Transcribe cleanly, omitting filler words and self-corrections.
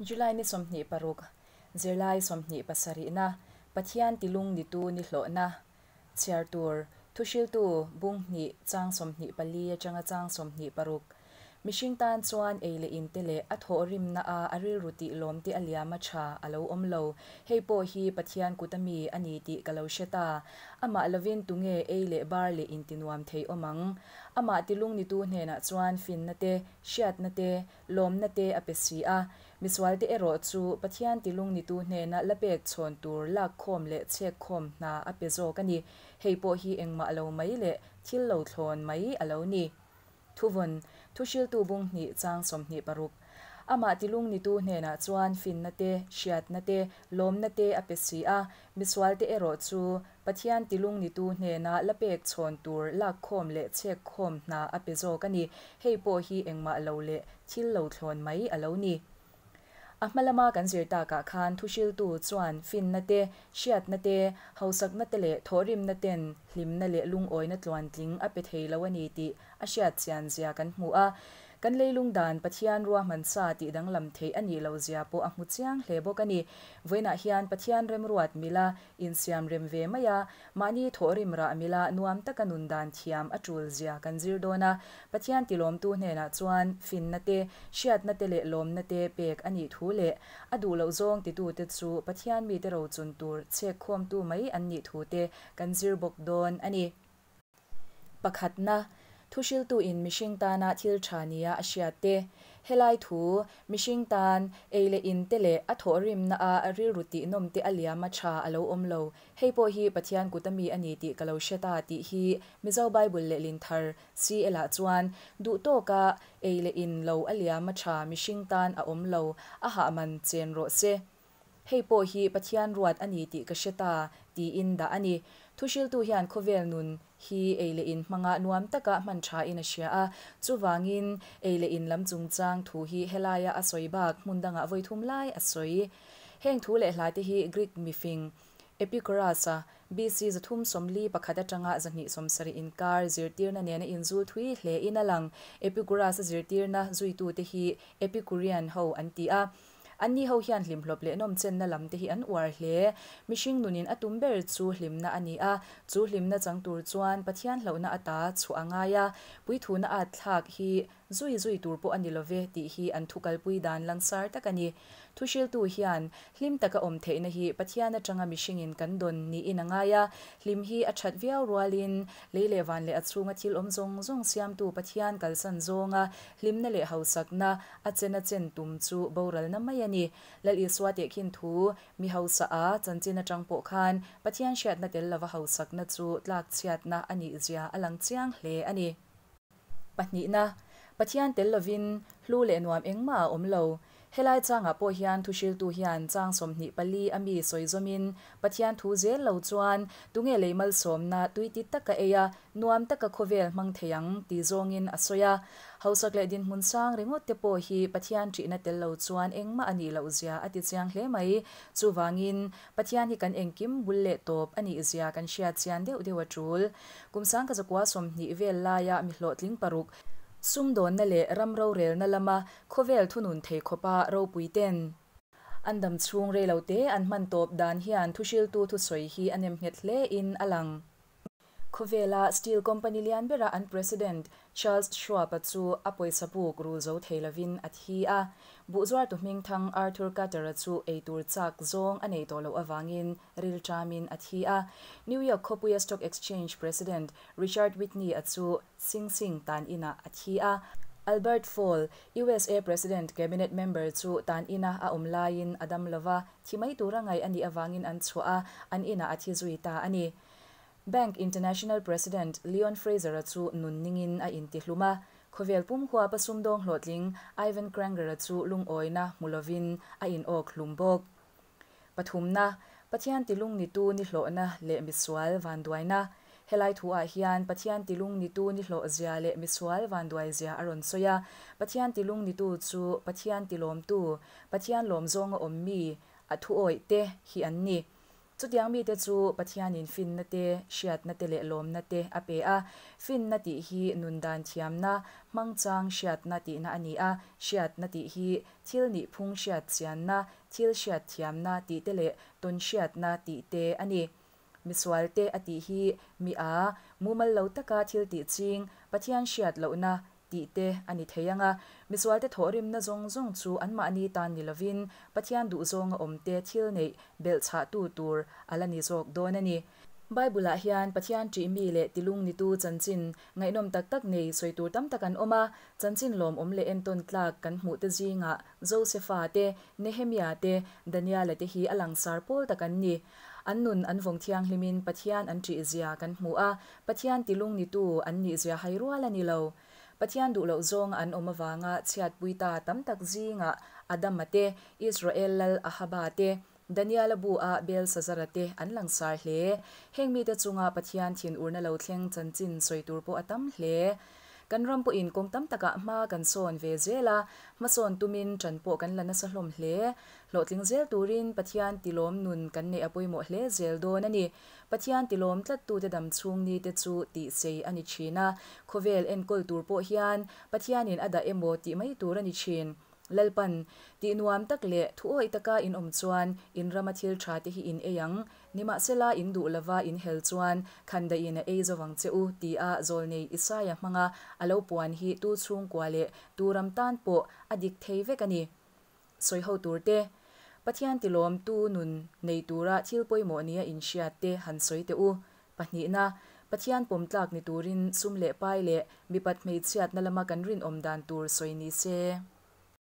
July ni 26, Zirlai 27 na, Pathian tilung nitu ni hlawhna, Chhiar tur, Thuhriltu, Bung hnih, chang 24 atanga chang 26. Mihring tan chuan ei leh in te leh a thawhrimna a a rilru tih lawm te a liam a tha a lo awm lo. Hei pawh hi Pathian kut ami a ni tih ka lo hre ta. Amah lovin tunge ei leh bar leh intinuam thei awm ang? Amah tilung nitu hnenah chuan finna te, hriatna te, lawmna te a pe si a. Misualte erawh chu Pathian tilung nitu hnena la pek chhawn tur lak khawm leh chhek khawm hna a pe zawk a ni. Hei pawh hi engmah lo mai leh thil lo thlawn mai a lo ni. Thuvawn, Thuhriltu bung hnih chang 26. Amah tilung nitu hnenah chuan finna te, hriatna te, lawmna te a pe si a, misualte erawh chu Pathian tilung nitu hnena la pek chhawn tur lak khawm leh chhek khawm hna a pe zawk a ni. Hei pawh hi engmah lo leh thil lo thlawn mai a lo ni. A hma lama kan zir takah khan thuhriltu chuan finna te, hriatna te, hausakna te leh thawhrimna ten hlimna leh lungawina tluantling a pe thei lo a ni tih a hriat chian zia kan hmu a. Kan leilung dan Pathian ruahman sa tih danglam theih a nih loh zia pawh a hmu chiang hle bawk a ni. Vawiinah hian Pathian remruat mila insiam rem ve mai a, mahni thawhrim rah mila nuam taka nun dan thiam a tul zia kan zir dawn a. Pathian tilawmtu hnenah chuan finna te, hriatna te leh lawmna te pek a nih thu leh a duh loh zawng titute chu Pathian mite rochun tur chhek khawmtu mai an nih thu te kan zir bawk dawn a ni. Pakhatna, Thuhriltuin mihring tana thil tha nia a hriat te. Helai thu, mihring tan, ei leh in te leh a thawhrimna a rilru tihnawm te a liam a tha a lo awm lo. Hei pawh hi Pathian kut ami a ni tih ka lo hre ta tih hi Mizo Bible lehlin thar CL ah chuan duh tawka ei leh in lo a liam a tha mihring tan a awm lo, a hah man chen rawh se. Hei pawh hi Pathian ruat a ni tih ka hre ta, tiin dah a ni. Thuhriltu hian khawvel nun hi ei leh in hmanga nuam taka hman thain a hria a, chuvangin ei leh in lam chungchang thu hi helaia a sawi bak hmun dangah vawi thum lai a sawi. Heng thu leh hlate hi Greek mifing Epicurus-a BC 341 atanga 270 inkar zirtirna nena inzul thui hlein a lang. Epicurus-a zirtirna zuitute hi Epicurean ho an ti a. Anni ho hian hlimhlawp leh nawmchenna lam te hi an uar hle. Mihring nunin a tum ber chu hlimna a ni a, chu hlimna chang tur chuan Pathian hlauhna ata chhuah a ngai a, puithuna at thlak hi zui zui tur pawh a ni lo ve tih hi an thukalpui dan langsar tak a ni. Thuhriltu hian hlim taka awm theihna hi Pathian atanga mihringin kan dawn niin a ngai a, hlim hi a that viau rualin lei leh van leh a chhunga thil awm zawng zawng siamtu Pathian kalsan zawnga hlimna leh hausakna A chen a chen tum chu boralna mai a ni. Lal Isua tehkhin thu mi hausa a chanchin atang pawh khan Pathian hriatna tel lova hausakna chu tlakchhiatna a nih zia a lang chiang hle a ni. Pahnihna, Pathian tel lovin hlu leh nuam engmah a awm lo. Helai changah pawh hian thuhriltu hian chang 24 a mi sawi zawmin Pathian thu zel lo chuan tunge lei malsawmna tuiti taka ei a Nuam taka khawvel hmang thei ang ti zawngin a sawi a. Hausak leh dinhmun sang ringawt te pawh hi Pathian ṭihna tel lo chuan engmah a nih loh zia a ti chiang hle mai. Chuvangin, Pathian hi kan engkim bul leh tawp a nih zia kan hriat chian deuh deuh a ṭul. Kum 1920 vel laia mi hlawhtling paruk, sumdawnna leh ram rorelna lama khawvel thunun thei khawpa ropui ten, An dam chhung rei lo te an hman tawp dan hian thuhriltu thusawi hi a nem nghet hle in a lang. Khawvela steel company lian bera an president Charles Schwab-a chu a pawisa buk rul zo thei lovin a thi a. Buhzuartu hmingthang Arthur Cutter-a chu eitur chak zawng a nei tawh loh avangin rilṭamin a thi a. New York khawpuia Stock Exchange president Richard Whitney-a chu Sing Sing tan inah a thi a. Albert Fall, USA president cabinet member chu tan ina a awm laiin a dam lova, thi mai tura ngaih a nih avangin an chhuah a, an inah a thi zui ta a ni. Bank International President Leon Fraser-a chu nun ningin a intihlum a, khawvel pum huapa sumdawng hlawhtling Ivan Kranger-a chu lungawina hmu lovin a inawk hlum bawk. Pathumna, Pathian tilung nitu ni hlawhna leh misual vanduaina. Helai thu-ah hian Pathian tilung nitu ni hlawh zia leh misual vanduai zia a rawn sawi a. Pathian tilung nitu chu Pathian tilawmtu, Pathian lawm zawnga awm mi, a thuawih te hi an ni. Chutiang mite chu Pathianin finna te, hriatna te leh lawmna te a pe a. Finna tih hi nun dan thiamna, hmangchang hriatna tihna a ni a. Hriatna tih hi thil nihphung hriat chianna, thil hriat thiamna tih te leh tawn hriatna tih te a ni. Misualte a tih hi mi a, mumal lo taka thil tih ching, Pathian hriat lohna tih te a ni thei ang a. Misualte thawhrimna zawng zawng chu anmahni tan ni lovin Pathian duhzawnga awmte thil neih belhchhahtu tur a la ni zawk dawn a ni. Bible-ah hian Pathian ṭih mi leh tilung nitu chanchin ngaihnawm tak tak nei sawi tur tam tak an awm a. Chanchin lawmawm leh entawn tlak kan hmuhte zingah Josefa te, Nehemia te, Daniela te hi a langsar pawl tak an ni. An nun an vawng thianghlimin Pathian an ṭih zia kan hmu a, Pathian tilung nitu an nih zia hai rual a ni lo. Pathian duh loh zawnga an awm avanga chhiatpui ta tam tak zingah Adama te, Israel lal Ahaba te, Daniela bu a Belsazara te an langsar hle. Heng mite chunga Pathian thinurna lo thleng chanchin sawi tur pawh a tam hle. Kan ram pawhin kawng tam takah hma kan sawn ve zel a, hmasawn tumin ṭan pawh kan la nasa hlawm hle. Hlawhtling zel turin Pathian tilawm nun kan neih a pawimawh hle zel dawn a ni. Pathian tilawm tlattute dam chhung ni te chu tih sei a ni thin a, khawvel enkawl tur pawh hian Pathianin a dah emaw tih mai tur a ni thin. Lalpan, tih nuam tak leh thu awih taka in awm chuan in rama thil tha te hi in ei ang, nimahsela in duh lova in hel chuan khandaihin a ei zo vang che u tia zawlnei Isaia hmanga a lo puan hi tu chhungkua leh tu ram tan pawh a dik thei vek a ni. Sawi ho tur te, Pathian tilawmtu nun nei tura thil pawimawh nia inhriat te han sawi teh u. Pahnihna, Pathian pawm tlak ni turin sum leh pai leh mipat hmeichhiatna lama kan rinawm dan tur sawi ni se.